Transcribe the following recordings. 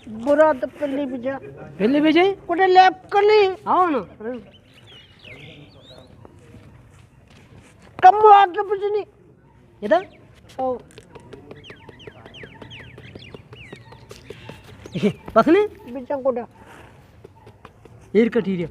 برا تو پلی بجا۔ پلی بجے؟ کڑے لیپ کلی۔ ہاں نا۔ کم آرڈر بجنی۔ ادا؟ او۔ بس نے؟ بجا کڑا۔ ایر کٹی رہیا۔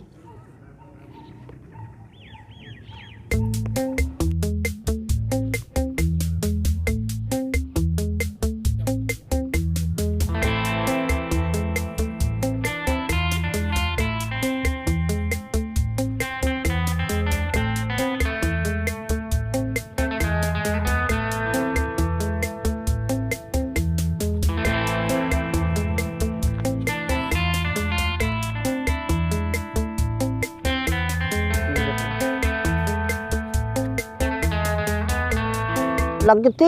لگتی؟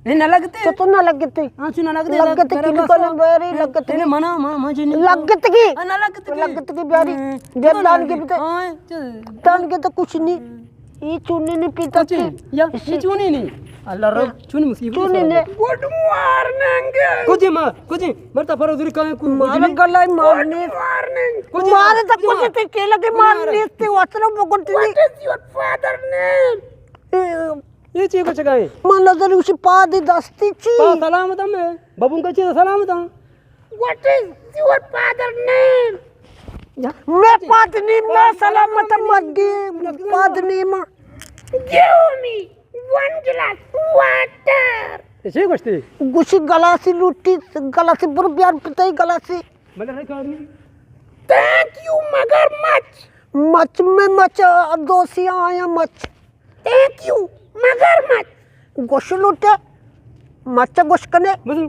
نہیں، نہ لگتے۔ تو، تو نہ لگتے۔ ہاں، چو نہ لگتے۔ لگتے کی نکلے باری، لگتے کی۔ منا، ما، ما جنی۔ لگتے کی۔ ہاں، نہ لگتے کی۔ لگتے کی باری۔ ہاں، دیر دان کے بتے۔ ہاں، چو۔ دان کے تو کچھ نہیں۔ یہ چونی نہیں پیتا کچھ کی۔ یا، یہ چونی نہیں۔ اللہ رب، ہاں۔ چونی مصیبت چونی نہیں۔ Good morning. کچھ ما، کچھ مرتا پر ادھر کہیں کو مارا گلا مارنے۔ Good morning. کچھ مارے تو کچھ تے کے لگے مارنے تے واسلو بگٹنی۔ What is your father name? اے، اے چی گوشگائیں؟ من نظر گوشی پاد دستی چی؟ پاد سلامت ہم ہے۔ ببوں کا چی سلامت ہم؟ What is your father name? میں پاد نیم، میں سلامت مردی، پاد نیم۔ Give me one glass water. اے چی گوشتی؟ گوشی گلاسی لوٹی، گلاسی برو بیار پتائی گلاسی۔ بلے رکھا نہیں۔ Thank you مگر مچ۔ مچ میں مچ دوسی آیا مچ۔ Thank you مگر مچ۔ گوش لوٹے، مچ گوش کنے۔ بزن۔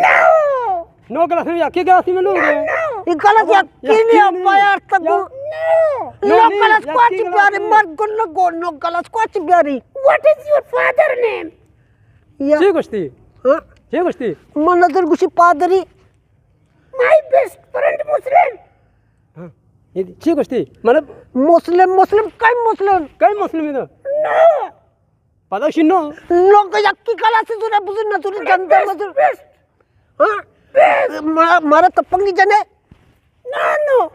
No۔ نو گلاس میں یکی گلاسی میں لوگ ہے۔ No۔ یہ گلاس یکی نہیں ابا یار تگو۔ No۔ نو گلاس کو اچ بیاری، مرد گن گو، نو گلاس کو اچ بیاری۔ What is your father name? یا۔ چی گوشتی؟ ہاں؟ چی گوشتی؟ من نظر گوشی پادری۔ My best friend Muslim۔ ہاں۔ یہ چی گوشتی؟ مطلب مسلم، مسلم، کئی مسلم؟ کئی مسلم ہے نا؟ No۔ پدا شنو؟ لوگ یکی کلاسی زورے بزن نہ زورے جنتا مزور۔ ہاں؟ ما-، مارا تپنگی جنے؟ نہ، نو۔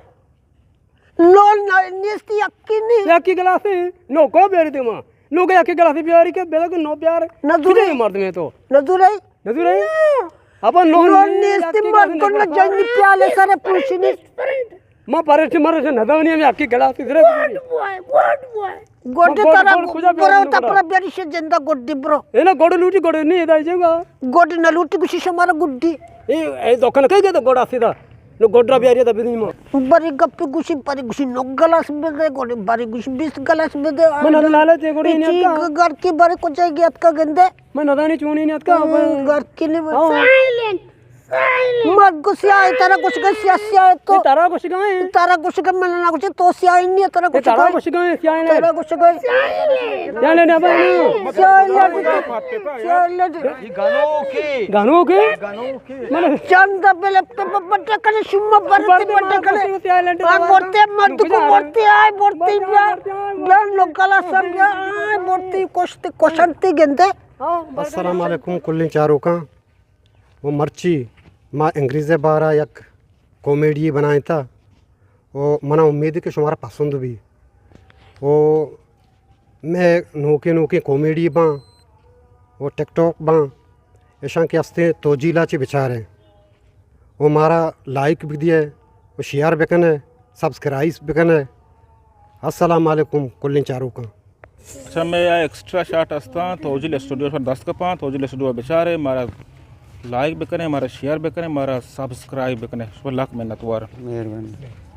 نو، نہ، نیستی یکی نہیں۔ یکی گلاسی، نو کو بیاری دیما۔ نو کو یکی گلاسی بیاری کے بیلے کو نو بیار۔ نہ زورے۔ کجے مرد میں تو؟ نہ زورے۔ نہ زورے۔ نہ۔ ابا نو نو نیستی مرد کو نہ جنی پیالے سارے پوشنی۔ ما پرش مرش نہ دونی ہمیں یکی گلاسی سرے۔ Good boy, good boy۔ گوڈ ما گوڈ، ترا گوڈ کجا برو بیاری تا نمبر؟ پر بیاری شے جندا گوڈی برو۔ اے نا گوڈ لوٹی گوڈ نہیں ادا جنگا۔ گوڈ نہ لوٹی گوشی شمارا گوڈی۔ اے، اے دکان کئی گئے تو گوڈ آسی دا۔ نو گوڈ را بیاری دا بدنی ما۔ بری گپی گوشی، بری گوشی نو گلاس بدے، گوڈی بری گوشی بیس گلاس بدے۔ من لالچ ہے گوڈی اچی نہیں آتا۔ گھر کی بری کچھ گیت کا گندے۔ من ندانی چونی نہیں آتا۔ گھر کی نہیں۔ ہاں۔ Silent۔ مگو سیاہ، ترا گوشگا سیاہ، سیاہ تو۔ ترا گوشگا ہے۔ ترا گوشگا من نہ گوشے، تو سیاہ نہیں، ترا گوشگا۔ ترا گوشگا ہے، سیاہ نہیں۔ ترا گوشگا ہے۔ سیاہ نہیں، ابا۔ سیاہ نہیں۔ سیاہ نہیں۔ یہ گنوکے۔ گنوکے؟ گنوکے۔ من چند بلے پ-، پ-، بٹکنے شما برتے بٹکنے۔ آ برتے مردکو برتے، آئے برتے بیا۔ بیا لوکالا سب بیا، آئے برتے کشتے، کشنتے گندے۔ السلام علیکم کلیں چاروکاں۔ و مرچی ما انگریز ءِ بارا یک کامیڈی بنائینتا و منا امید کہ شمارا پسند بی۔ و مئے نوکیں نوکیں کامیڈی باں و ٹک ٹاک باں، اشاں کہ استیں توجیلا چہ بچاریں و مارا لائک بدیے و شیئر بکنے، سبسکرائب بکنے۔ السلام علیکم کلیں چاروکاں۔ اچھا، مئے ایکسٹرا شاٹ استاں، توجیل اسٹوڈیو پر دست کپاں، توجیل اسٹوڈیو بچارے، مارا لائک بکنے، مارا شیئر بکنے، مارا سبسکرائب بکنے۔ شما لک منتوار۔ مہربانی۔